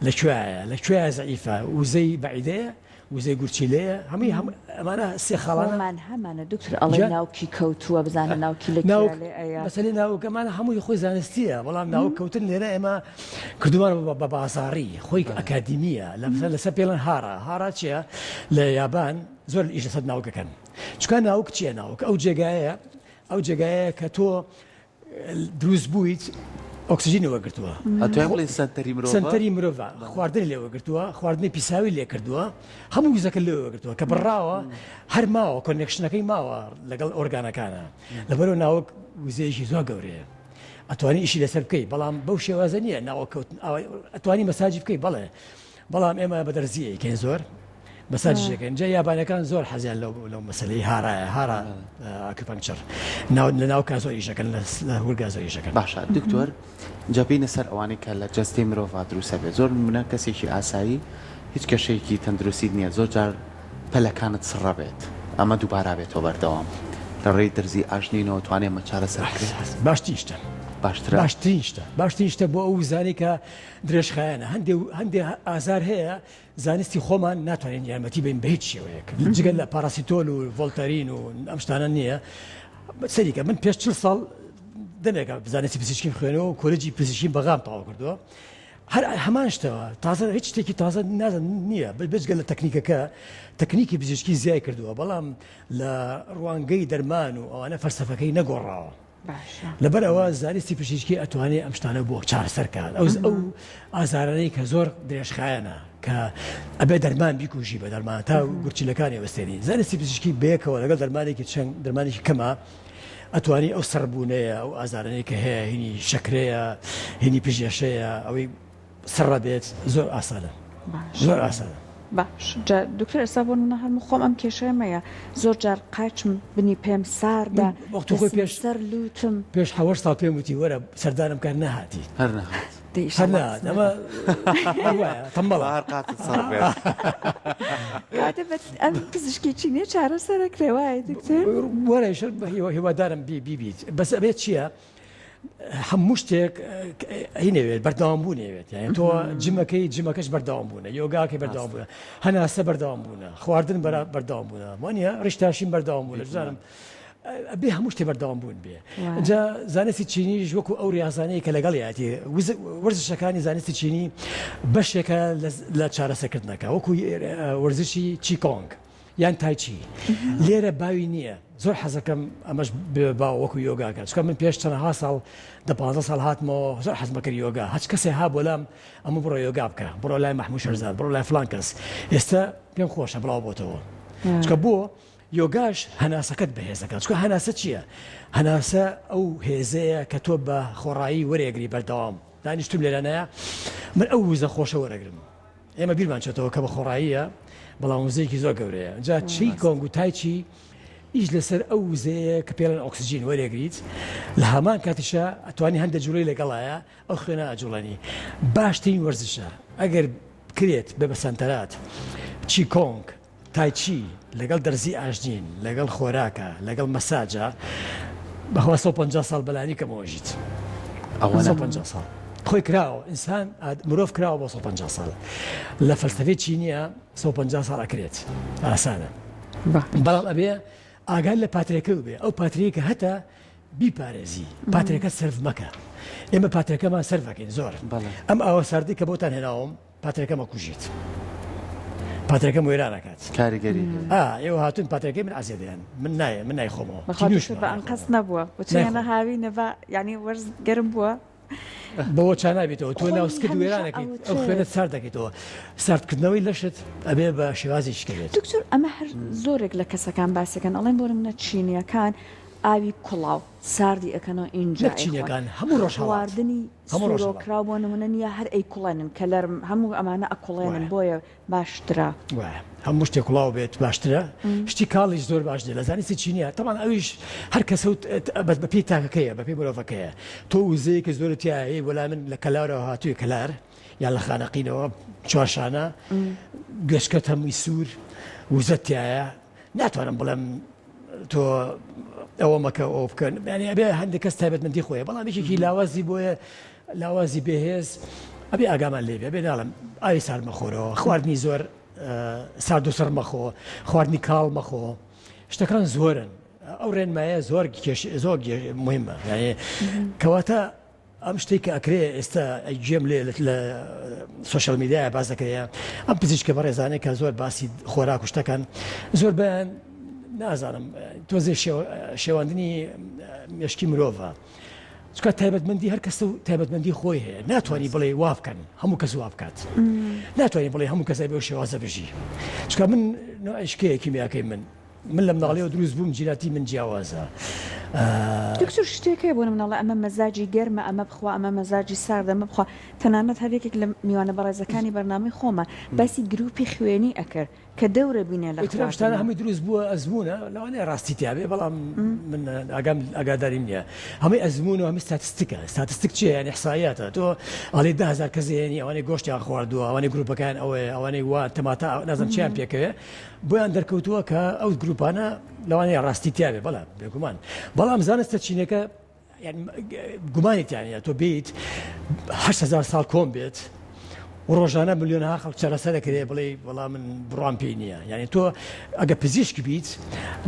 لە کوێیە لە کوێیە زەعیفە وزەی مەعیدەیە وزەی گورچیلەیە هەمووی هەم ئەمانە سێ خاڵانە خۆمان هەمانە دکتۆر ئەڵێ جا ناوکی کەوتووە بزانە ناوکی لە کوێ ناوک لێ ئەیا مەسەلەی ناوک ئەمانە هەمووی خۆی زانستییە بەڵام ناوک کەوتن لێرە ئێمە کردوومانە بە بە بازاڕی خۆی ئەکادیمییە لە لەسەر پێڵێن هارا هارا چییە لە یابان زۆر ئیش لەسەر ناوک ئەکەن چونکە ناوک چییە ناوک ئەو جێگایەیە ئەو جێگایەیە کە تۆ دروست بوویت ئۆکسجینی وەرگرتووە. ئەتوانی بڵێی سەنتەری مرۆڤە؟ سەنتەری مرۆڤە، خواردنی لێ وەرگرتووە، خواردنی پیساوی لێ کردووە، هەموو وزەکە لێ وەرگرتووە، کە بڕاوە هەر ماوە connection ەکەی ماوە لەگەڵ ئۆرگانەکانە، لەبەرئەوە ناوک وزەیەکی زۆر گەورەیە، ئەتوانی ئیشی لەسەر بکەی، بەڵام بەو شێوازە نییە ناوک کەوتن، ئەتوانی مەساجی بکەی بەڵێ، بەڵام ئێمە بە دەرزی ئەیکەین زۆر مەساجیش ئەکەین جا یابانەکان زۆر حەزیان لەو لەو مەسەلەی هارایە هارا acupuncture ناو لە ناو کا زۆر ئیشەکەن لە هورگا زۆر ئیشەکەن باشە دکتۆر جا بینە سەر ئەوانەی کە لە جەستەی مرۆڤا دروست ئەبێت زۆر نمونە کەسێکی ئاسایی هیچ کێشەیەکی تەندروستی نییە زۆر جار. پەلەکانت سڕە بێت ئەمە دووبارە بێتەوە بەردەوام لە ڕێی دەرزی ئاژنینەوە توانێ ئەمە چارەسەر بکرێت؟ باشترین شتە. باشترە؟ باشترین شتە. باشترین شتە بۆ ئەو وزانەی کە درێژخایەنە. هەندێ هەندێ ئازار هەیە زانستی خۆمان ناتوانین یارمەتی بەین بە هیچ شێوەیەک. جگە لە پاراسیتۆل و ڤۆلتەرین و ئەم شتانە نییە. سەریکە من پێش 40 ساڵ دەمێکە زانستی پزیشکیم خوێنەوە و کۆلێجی پزیشکیم بەغام تەواو کردووە. هەر هەمان شتەوە تازە هیچ شتێکی تازە نازم نییە بێجگە لە تەکنیکەکە تەکنیکی پزیشکی زیای کردووە بەڵام لە ڕوانگەی دەرمان و ئەوانە فەلسەفەکەی نەگۆڕاوە. لەبەر ئەوە زانستی پزیشکی ئەتوانێ ئەم شتانە بۆ چارەسەر کات ئەو ئەو ئازارانەی کە زۆر درێژخایەنە کە ئەبێ دەرمان بیکوژی بە دەرمان تا گورچیلەکانی وەستێنی زانستی پزیشکی بەیەکەوە لەگەڵ دەرمانێکی چەند دەرمانێکی کەمە ئەتوانی ئەو سڕبوونەیە ئەو ئازارانەی کە هەیە هینی شەکرەیە هینی پژێشەیە ئەوەی سڕە بێت زۆر ئاسانە زۆر ئاسانە. باش جا دکتۆر ئێستا بۆ نمونە هەر من خۆم ئەم کێشەیەم هەیە زۆر جار قاچم بنی پێم ساردە وەختی خۆی دەستم پێش سەر لوتم. پێش حەوەش ساڵ پێم وتی وەرە سەردانم کە نەهاتی. هەر نەهات. دەی هەر ئیشەڵا نەهات ئەمە قسمەتە. هەر وایە تەمبەڵە. با هەر قاچت سڕ بێت. کەواتە بە ئەم پزیشکی چینیە چارەسەرەکرێ وایە دکتۆر؟ وەرە ئیشەڵ هیوادارم بیبیت بەس ئەبێت چییە؟ هەموو شتێک هی نەوێت بەردەوام بوو نەوێت یعنی تۆ جمەکەی جمەکەش بەردەوام بوونە یۆگاکەی بەردەوام بوونە هەناسە بەردەوام بوونە خواردن بەردەوام بوونە وانە ڕیشتاشین بەردەوام بوونە بزانم ئەبێ هەموو شتێ بەردەوام بوون بێ جا زانستی چینیش وەکو ئەو ریازانەیە کە لەگەڵ یاتی وەرزشەکانی زانستی چینی بەشێکە لە چارەسەکردنەکە وەکو وەرزشی چیکۆنگ یان تایچی لێرە باوی نییە زۆر حەزەکەم ئەمەش باو وەکو یۆگاکە چکە من پێش چەنەها ساڵ دە پ ساڵ هاتمەوە زۆر حەزمە کرد یۆگا هەچ کەسێ ها بۆلام ئەمە بڕۆ یۆگا بکە بڕۆ لای مەحموود شەرزاد بڕۆ لای فلان کەس ئێستا پێم خۆشە بڵاو بۆتەوە چکە بۆ یۆگاش هەناسەکەت بەهێزەکە چکە هەناسە چییە؟ هەناسە ئەو هێزەیە کە تۆ بە خۆڕایی وەرێگری بەردەوام دانیشتم لێرانەیە من ئەو وزە خۆشە وەرەگرم ئێمە بیرمان چێتەوە کە بە خۆڕاییە بەڵام وزەیەکی زۆر گەورەیە جا چی کۆنگ و تایچی ئیش لەسەر ئەو وزەیە کە پێڵێن ئۆکسجین وەرێگریت لە هەمان کاتیشە ئەتوانی هەندە جوڵەی لەگەڵایە ئەو خوێنە ئەجوڵێنی باشترین وەرزشە ئەگەر بکرێت بە بە سەنتەرات چی کۆنگ تایچی لەگەڵ دەرزی ئاژنین لەگەڵ خۆراکە لەگەڵ مەساجە بەخوا 150 ساڵ بەلانی کەمەوە ژیت ئەوە 150 ساڵ خۆی کراوە ئینسان مرۆڤ کراوە بۆ 150 ساڵ لە فەلسەفەی چینیە 150 ساڵ ئەکرێت ئاسانە بەڵام ئەبێ ئاگات لە پاترێکە بێ ئەو پاتریەکە هەتا بیپارێزی پاترێکە سەرف مەکە ئێمە پاترەکەمان سەرفەکەین زۆر ئەم ئاوە ساردی کە بۆتان هێناوم پاترەکەم ئەکوژێت پاترەکەم وێران ئەکات کاریگەری ئا ئێوە هاتون پاترەکەی من عەزیە دەیان من نایە من نایخۆمەوە بەخوا دکتۆر بە ئەنقەست نەبووە وتویانە هاوینە با یعنی وەرز گەرم بووە بەوە چا نابێتەوە تۆ ناوسکت وێران ئەکەیت ئەو خوێنەت سارد دەکەیتەوە ساردکردنەوەی لەشت ئەبێ بە شێوازێکی کە بێت دکتۆر ئەمە هەر زۆرێک لە کەسەکان باسەکەن ئەڵێن بۆ نمونە چینیەکان ئاوی کوڵاو ساردی ئەکەنەوە ئینجا نەک چینیەکان هەموو ڕۆژهەڵات خواردنی هەموو ڕۆژهەڵات. سوورۆکراو بۆ نمونە نیە هەر ئەیکوڵێنن کەلەرم هەموو ئەمانە ئەکوڵێنن وایە. بۆیە باشترە. وایە هەموو شتێک کوڵاو بێت باشترە شتی کاڵیش زۆر باش نیە لە زانستی چینیە تەبعەن ئەویش هەر کەسە و بەس بەپێی تاکەکەیە بەپێی مرۆڤەکەیە تۆ وزەیەکی زۆرت تیایە ی وەلا من لە کەلارەوە هاتووی کەلار یان لە خانەقینەوە چوارشانە گوێچکەت هەمووی سوور وزەت تیایە ناتوانم بڵێم تۆ ئەوە مەکە ئەو بکەن یانی ئەبێ هەندێک کەس تایبەتمەندی خۆیە بەڵام یەکێکی لاوازی بۆیە لاوازی بێهێز ئەبێ ئاگامان لێ بێ ئەبێ ناڵم ئاوی سارد مەخۆرەوە خواردنی زۆر سارد و سڕ مەخۆ خواردنی کاڵ مەخۆ شتەکان زۆرن ئەو ڕێنمایە زۆر کێش زۆر مهمە یعنی کەواتە ئەم شتەی کە ئەکرێ ئێستا گوێم لێ لە سۆشیال میدیایا باس دەکرێ ئەم پزیشکە بەڕێزانەی کە زۆر باسی خۆراک و شتەکەن زۆر بەیان نازانم تۆزێ شێواندنی مێشکی مرۆڤە چکە تایبەتمەندی هەر کەس و تایبەتمەندی خۆی هەیە ناتوانانی بڵێ وا بکەن هەموو کەس وا بکات ناتوانانی بڵێ هەموو کەسای بەو شێوازە بژی چکە من نوعشکەیە کیمیاکەی من من لە مناڵیەوە دروست بووم جیناتی من جیاوازە. دکتۆر شتێک هەیە بۆ نمونە ئەڵێ ئەمە مەزاجی گەرمە ئەمە بخوا ئەمە مەزاجی ساردە ئەمە بخوا تەنانەت هەر یەکێک لە میوانە بەڕێزەکانی بەرنامەی خۆمان باسی گروپی خوێنی ئەکرد. کە دەورە بینێ لە ئیتر ئەم شتانە خواردنا. هەمووی دروست بووە ئەزموونە لەوانەیە ڕاستی تیا بێ بەڵام من ئاگام ئاگاداریم نییە هەمووی ئەزموون و هەمووی ستاتستیکە ستاتستیک چییە یانی ئیحساییاتە تۆ ئەڵێی 10000 کەس هێنی ئەوانەی گۆشتیان خواردووە ئەوانەی گروپەکان ئەوەیە ئەوانەی وا تەماتە نازم چیان پێکەوێ بۆیان دەرکەوتووە کە ئەو گروپانە لەوانەیە ڕاستی تیا بێ بەڵام بێگومان بەڵام زانستە چینەکە گومانی تیا نیە تۆ بیت 8هزار ساڵ کۆم بێت و ڕۆژانە ملیۆنها خەڵک چارەسەر دەکرێ بڵێ وەڵا من بڕام پێی نییە یعنی تۆ ئەگە پزیشک بیت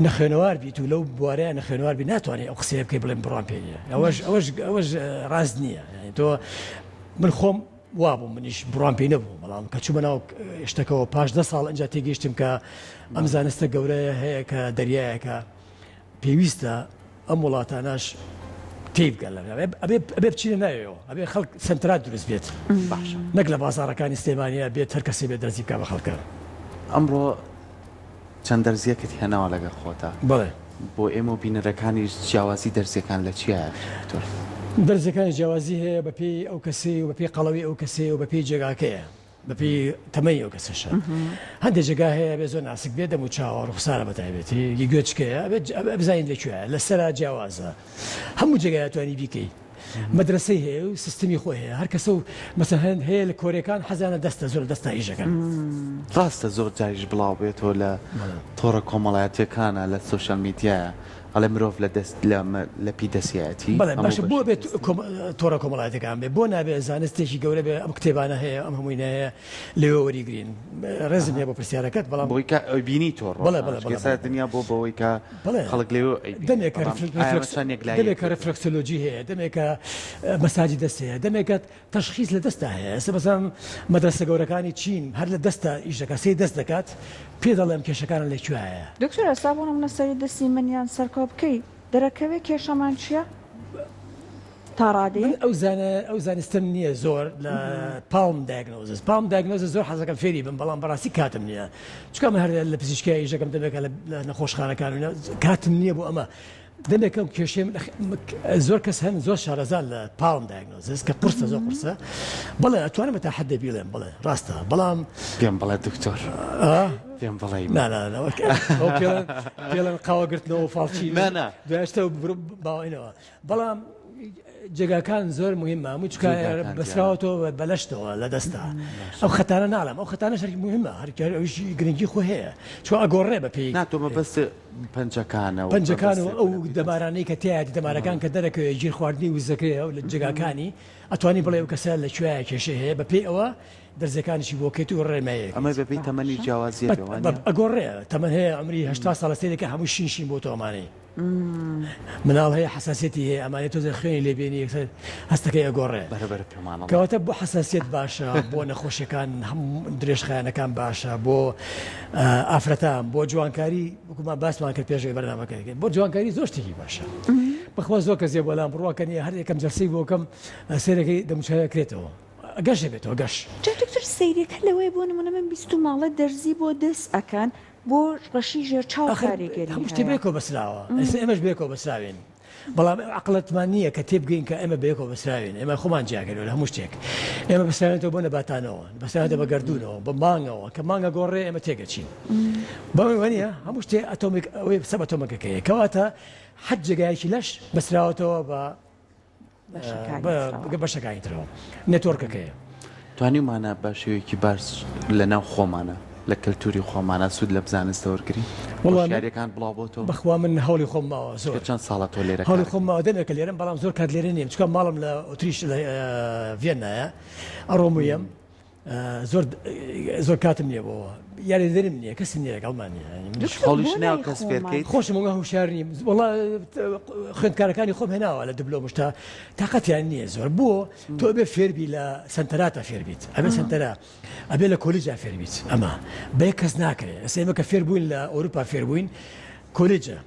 نەخوێنەوار بیت و لەو بوارەیە نەخوێنەوار بی ناتوانێت ئەو قسەیە بکەی بڵێم بڕام پێ نییە ئەوەش ئەوەش ئەوەش ڕاست نییە یعنی تۆ من خۆم وابوو منیش بڕام پێی نەبوو بەڵام کە چوومە ناو شتەکەەوە پاش دە ساڵ ئەجا تێگەیشتم کە ئەم زانستە گەورەیە هەیە کە دەریایەکە پێویستە ئەم وڵاتانەش تێی بگەن لە ئەبێ ئەبێ بچینە ناوێەوە ئەبێ خەڵک سەنتەرات دروست بێت باشە نەک لە بازاڕەکانی سلێمانیا بێت هەر کەسێ بێت دەرزی بکا بە خەڵکە. ئەمڕۆ چەند دەرزیەکت هێناوە لەگەڵ خۆتا بەڵێ. بۆ ئێمە و بینەرەکانیش جیاوازی دەرزیەکان لە چیایە دکتۆر؟ دەرزیەکانی جیاوازی هەیە بە پێی ئەو کەسەی و بە پێی قەڵەوی ئەو کەسەی و بە پێی جێگاکەیە. بەپێی تەمەنی ئەو کەسەشە هەندێک جێگا هەیە بێ زۆر ناسک بێ دەم و چاوە ڕوخسارە بە تایبەتی گوێچکەیە ئەبێ بزانین لە کوێیە لە سەرا جیاوازە هەموو جێگای توانی بیکەی مەدرسەی هەیە و سیستمی خۆی هەیە هەر کەسە و مەسە هەند هەیە لە کۆرێکان حەزیانە دەستە زۆر دەستە ئیشەکەن ڕاستە زۆر جاریش بڵاو بێتەوە لە تۆڕە کۆمەڵایەتیەکانە لە سۆشیال میدیایە ئەڵێ مرۆڤ لە دەست لە لەپی دەستیایەتی بەڵێ هەموو باشە بۆ بەشی بێت دەستی. تۆڕە کۆمەڵایەتەکان بێ بۆ نابێ زانستێکی گەورە بێ ئەم کتێبانە هەیە ئەم هەمووینە هەیە لەوێ وەریگرین ڕێزم هەیە بۆ پرسیارەکەت بەڵام بۆی کە ئەیبینی تۆ بەڵێ بەڵێ ڕۆژانە بەڵێ ئێستا بەڵێ دنیا بۆ بەوەی کە بەڵێ خەڵک لەوێ ئەیبینێ دەمێکە بەڵام ئایا ئەمە چەند یەکلاییەک دەمێکە بێت؟ ڕفلەکسۆلۆجی هەیە دەمێکە مەساجی دەست هەیە دەمێکە تەشخیس لە دەستا هەیە ئێستا مەسەلەن مەدرەسە گەورەکانی چین هەر لە دەستا ئیش دەکات سەیری دەست دەکات پێ دەڵێم کێشەکانت لە کوێیە. دکتۆر ئێستا بۆ نمونە سەری دەستی من یان سەرکۆ بکەی دەرەکەوێ کێشەمان چیە تا من ڕادەیەک؟ ئەو زانە ئەو زانستەم نییە زۆر لە palm diagnosis palm diagnosis زۆر حەزەکەم فێری بم بەڵام بەڕاستی کاتم نییە چونکە من هەر لە پزیشکیا ئیشەکەم دەمێکە لە نەخۆشخانەکان و کاتم نییە بۆ ئەمە دەمێکە ئەم کێشەیەم زۆر کەس هەن زۆر شارەزان لە palm diagnosis کە قورسە زۆر قورسە بەڵێ ئەتوانم تا حدێ بیڵێم بڵێ ڕاستە بەڵام پێم بڵێ دکتۆر پێم بڵێ پێڵێن قاوە گرتنەوە فاڵچی نا دوایشتە باوەینەوە بەڵام جێگاکان زۆر مهمە هەموو چکە بەسراوەتەوە بەلەشتەوە لە دەستا ئەو خەتانە ناڵم ئەو خەتانە شەرکی مهمە هەرکە ئەوش گرنگی خۆ هەیە چۆ ئەگۆڕێ بە پێی نا تۆ مەبەست پەنجەکانە و پەنجەکان و ئەو دەمارانەی کە تیایەتی دەمارەکان کە دەرەکەوێت گیر خواردنی وزەکەیە و لە جێگاکانی ئەتوانی بڵێ ئەو کەسە لە کوێیە کێشەی هەیە بە پێی ئەوە دەرزیەکانیشی بۆ کەیت و ڕێنماییەکەیت. ئەمە بە پێی تەمەنی جیاوازیە بێ وانیە؟ ئەگۆڕێ تەمەن هەیە عومری 80 ساڵە سەیرەکە هەموو شین شین بۆتەوە ئەمانەی مناڵ هەیە حەساسیەتی هەیە ئەمانەی تۆزێ خوێنی لێ بێنی یەکسەر هەستەکەی ئەگۆڕێ. بەرە بەرە پێمان ئەڵێ. کەواتە بۆ حەساسیەت باشە بۆ نەخۆشیەکان هەموو درێژخایەنەکان باشە بۆ ئافرەتان بۆ جوانکاری وەکومان باسمان کرد پێش ئەوەی بەرنامەکە کرد بۆ جوانکاری زۆر شتێکی باشە بەخوا زۆر کەس بۆ لام بڕوا کە نییە هەر یەکەم جەلسەی بۆکەم سێرەکەی دەموچاوی کرێتەوە گەش دەبێتەوە گەش. جا دکتۆر سەیرەکە لەوەیە بۆ نمونە من بیستومە ئەڵێ دەرزی بۆ دەست ئەکەن بۆ ڕەشی ژێر چاو ئاخر کاریگەری هەموو شتێ هەیە. بەیەکەوە بەسراوە ئێستا ئێمەش بەیەکەوە بەسراوین بەڵام ئەو عەقڵەتمان نییە کە تێبگەین کە ئێمە بەیەکەوە بەسراوین ئێمە خۆمان جیاکەینەوە لە هەموو شتێک ئێمە بەسراوینەوە بۆ نەباتانەوە بەسراوینەوە بە گەردوونەوە بە مانگەوە کە مانگە گۆڕێ ئێمە تێگەچین بەوەی وانە هەموو شتێ ئەتۆمیک ئەوەی سەب ئەتۆمەکەکەیە کەواتە حەد جێگایەکی لەش بەسراوەتەوە بە بەشەکانی ترەوە نێتۆرکەکەیە. توانیومانە بە شێوەیەکی باش لە ناو خۆمانە لە کەلتوری خۆمانە سوود لەم زانستە وەرگرین؟ هۆشیاریەکان بڵاو بۆتەوە؟ بەخوا من هەوڵی خۆم ماوە زۆر. چونکە چەند ساڵە تۆ لێرە هەوڵی خۆم ماوە دەمێکە لێرەم بەڵام زۆر کات لێرە نیم چونکە ماڵم لە ئۆتریش لە ڤیەننایە ئەڕۆم و یەم زۆر زۆر کاتم نییە بۆ یاریدەرم نییە کەسم نییە لەگەڵمان نییە هەوڵیش ناو کەس فێرکەیت خۆشم وەگە هوشیار نیم وەڵا خوێندکارەکانی خۆم هێناوە لە دبلۆم شتا تاقەتیان نییە زۆر بۆ تۆ ئەبێ فێربی لە سەنتەراتە فێربیت ئەبێ سەنتەرا ئەبێ لە کۆلیجا فێربیت ئەمە بە یەک کەس ناکرێ ئێستا ئێمە کە فێربووین لە ئەوروپا فێربووین کۆلیجە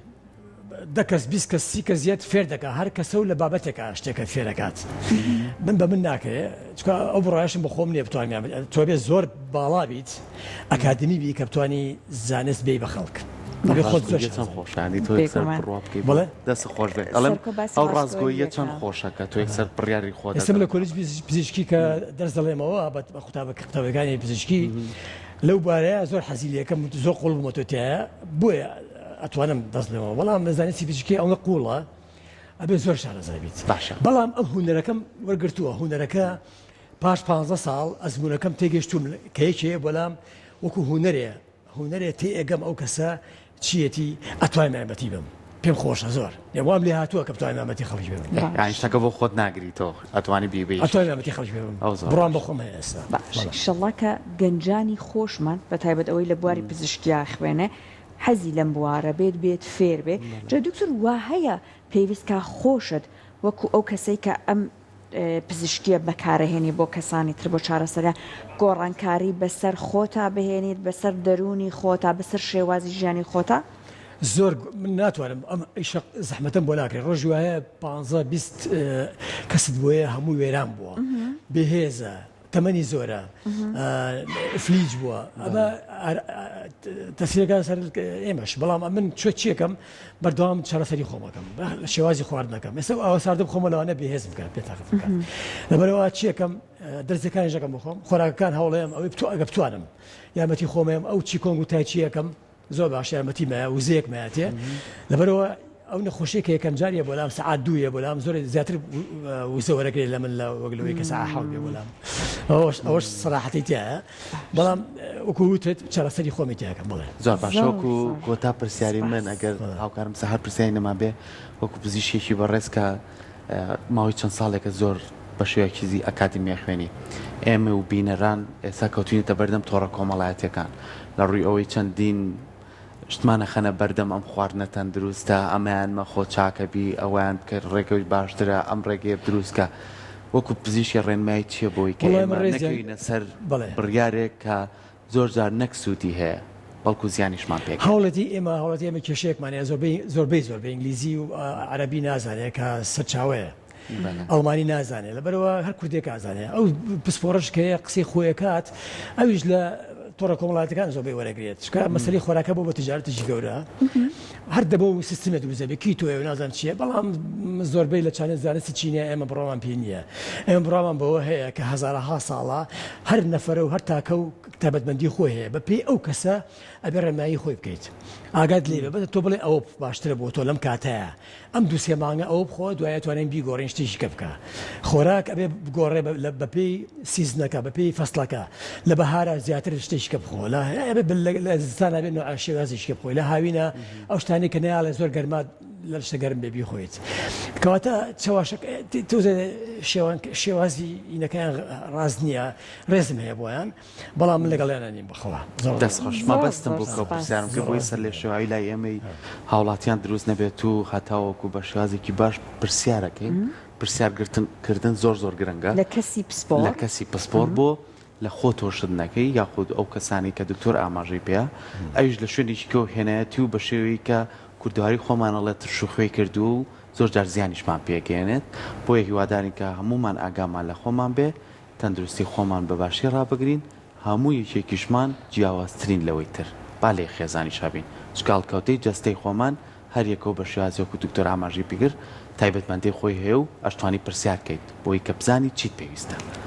دە کەس 20 کەس سی کەس یەت فێر دەکا هەر کەسە و لە بابەتێکا شتێکە فێرەکات من بە من ناکرێ چکە ئەو بڕایشم بە خۆم نییە بتوانم تۆ بێ زۆر باڵا بیت ئەکادمی بی کە بتانی زانست بی بە خەڵک ئەبێ خۆت زۆر چەند خۆشانی تۆ یەکسەر بڕوا بکەی بەڵێ دەست خۆش بێت ئەڵێم ئەو ڕاستگۆییە چەند خۆشە کە تۆ یەکسەر بڕیاری خۆت ئێستا من لە کۆلیج پزیشکی کە دەرس دەڵێمەوە بە قوتابەکانی پزیشکی. لەو بارەیە زۆر حەزی لێکەم زۆر قوڵ بوومەتەوە تایە بۆیە ئەتوانم دەست لەوە بەڵام لە زانستی پزیشکی ئەوە قوڵە ئەبێ زۆر شارەزا بیت باشە بەڵام ئەم هونەرەکەم وەرگرتووە هونەرەکە پاش پ ساڵ ئەزمونەکەم تێگەشتوم کە یەکێ بەڵام وەکو هونەرێ هونەرێ تێئەگەم ئەو کەسە چیەتی ئەتوانم یارمەتی بەم پێم خۆشە زۆر یە وام لێ هاتووە کە بتوانم یارمەتی خەڵکی بەم. یانی شتەکە بۆ خۆت ناگری تۆ ئەتوانی بیبەی. ئەتوانم یارمەتی خەڵکی بەم ئەو زۆر بڕوام باشە. بە خۆم هەیە ئێستا باش بەڵێ. ئیشەڵا کە گەنجانی خۆشمان بە تایبەت ئەوەی لە بواری پزیشکیا خوێنێ حەزی لەم بوارە بێت بێت فێر بێ جا دکتۆر وا هەیە پێویست کا خۆشت وەکو ئەو کەسەی کە ئەم پزیشکیە بەکارەهێنی بۆ کەسانی تر بۆ چارەسەریان، گۆڕانکاری بەسەر خۆتا بهێنیت، بەسەر دەروونی خۆتا، بەسەر شێوازی ژیانی خۆتا؟ زۆر من ناتوانم ئەم ئیشە زەحمەتەم بۆ ناکرێت ڕۆژی وایە پانزە 20 کەست بۆیە هەموو وێران بووە بێهێزە تەمەنی زۆرە ئفلیج بووە ئەمە تەسیرەکان سەر ئێمەش بەڵام ئەمن چۆ چیەکەم بەردەوام چارەسەری خۆمەکەم لە شێوازی خواردنەکەم ئێستا ئاوە ساردە بخۆمە لەوانە بێهێزم بکات بێتاقەت بکات لەبەرەوە چیەکەم دەرزەکانی ژەکەم بخۆم خۆراکەکان هەوڵێم ئەوەی بتو ئەگە بتوانم یارمەتی خۆمەیەم ئەو چی کۆنگ و تایچیەکەم زۆر باش یارمەتی مایە وزەیەک مایەتێ لەبەرەوە ئەو نەخۆشیە کە یەکەم جاریە بۆلام سەعات دوویە بۆلام زۆر زیاتر وزە وەرەگرێت لە من لە وەک لەوەی کە سەعات حەوت بێ بۆلام ئەوەش ئەوەش سەراحەتی تایە بەڵام وەکو وتت چارەسەری خۆمی تیاکەم بڵێ زۆر باشە زۆر وەکو زۆر کۆتا پرسیاری من سپاس. ئەگەر هاوکارم سەحەر پرسیاری نەمابێ وەکو پزیشکێکی بەڕێز کە ماوەی چەند ساڵێکە زۆر بە شێوەیەکی ئەکادیمی ئەخوێنی ئێمە و بینەران ئێستا کەوتوینەتە بەردەم تۆڕە کۆمەڵایەتیەکان لە ڕووی ئەوەی چەندین شتمان ئەخەنە بەردەم ئەم خواردنە تەندروستە ئەمەیان مەخۆ چاکە بی ئەوەیان بکە ڕێگەی باشترە ئەم ڕێگەیە دروستکە وەکو پزیشکی ڕێنمایی چیە بۆی کە وەڵای من ئێمە ڕێزیان نەکەوینە سەر بەڵێ. بڕیارێک کە زۆر جار نەک سوودی هەیە بەڵکو زیانیشمان پێ گەیەنێت. هاوڵاتی ئێمە هاوڵاتی ئێمە کێشەیەکمان هەیە زۆربەی زۆربەی زۆر بە ئینگلیزی و عەرەبی نازانێ کە سەرچاوەیە ئەڵمانی نازانێ لەبەرەوە هەر کوردێک ئازانێ ئەو پسپۆڕش کە هەیە قسەی خۆی ئەکات ئەویش لە تۆڕە کۆمەڵایەتەکان زۆربەی وەرەگرێت چونکە مەسەلەی خۆراکە بۆ بە تجارەتێکی گەورە هەر دەبۆ و سیستمێ دروست دەبێت keto یە و نازانم چییە بەڵام زۆربەی لە چانە زانستی چینە ئێمە بڕوامان پێ نییە ئێمە بڕوامان بەوە هەیە کە هەزارەها ساڵە هەر نەفەرە و هەر تاکە و تایبەتمەندی خۆی هەیە بە پێی ئەو کەسە ئەبێ ڕێنمایی خۆی بکەیت ئاگات لێ بێ بەس تۆ بڵێ ئەوە باشترە بۆ تۆ لەم کاتەیە ئەم دوو سێ مانگە ئەوە بخۆ دوای ئەتوانین بیگۆڕین شتێکی کە بکە خۆراک ئەبێ بگۆڕێ بە پێی season ەکە بە پێی فەسڵەکە لە بەهارا زیاتر شتێکی کە بخۆ لە ئەبێ لە زستانا بێ نوع شێوازێکی کە بخۆی لە هاوینە ئەو شتانەی کە نایاڵێ زۆر گەرما لە شتە گەرم بێ بیخۆیت کەواتە چەواشە تۆزێ شێوان شێوازی ئینەکەیان ڕاست نییە ڕێزم هەیە بۆیان بەڵام من لەگەڵیانا نیم بەخوا. دەست خۆش زۆر مەبەستم زۆر بوو کە سوپاس. پرسیارم کرد بۆی سەرلێشێواوی لای ئێمەی هاوڵاتیان دروست نەبێت و هەتاوەکو بە شێوازێکی باش پرسیارەکەین پرسیار گرتن کردن زۆر زۆر گرنگە لە کەسی لە پسپۆڕ. کەسی پسپۆڕ بۆ لە خۆتەوە شت نەکەی یاخود ئەو کەسانەی کە دکتۆر ئاماژەی پێیا ئەویش لە شوێنێکی کەوە هێنایەتی و بە شێوەیەکی کە کوردەواری خۆمان ئەڵێ ترش و خوێی کردووە و زۆر جار زیانیشمان پێگەیەنێت بۆیە هیوادارین کە هەموومان ئاگامان لە خۆمان بێ تەندروستی خۆمان بە باشی ڕابگرین، هەموو یەکێکیشمان جیاوازترین لەوەی تر، با لە یەک خێزانیشا بین، چونکە هەڵکەوتەی جەستەی خۆمان هەر یەکەو بە شێوازی وەکو دکتۆر ئاماژەی پێکرد تایبەتمەندی خۆی هەیە و ئەشتوانی پرسیار کەیت بۆی کە بزانی چیت پێویستە.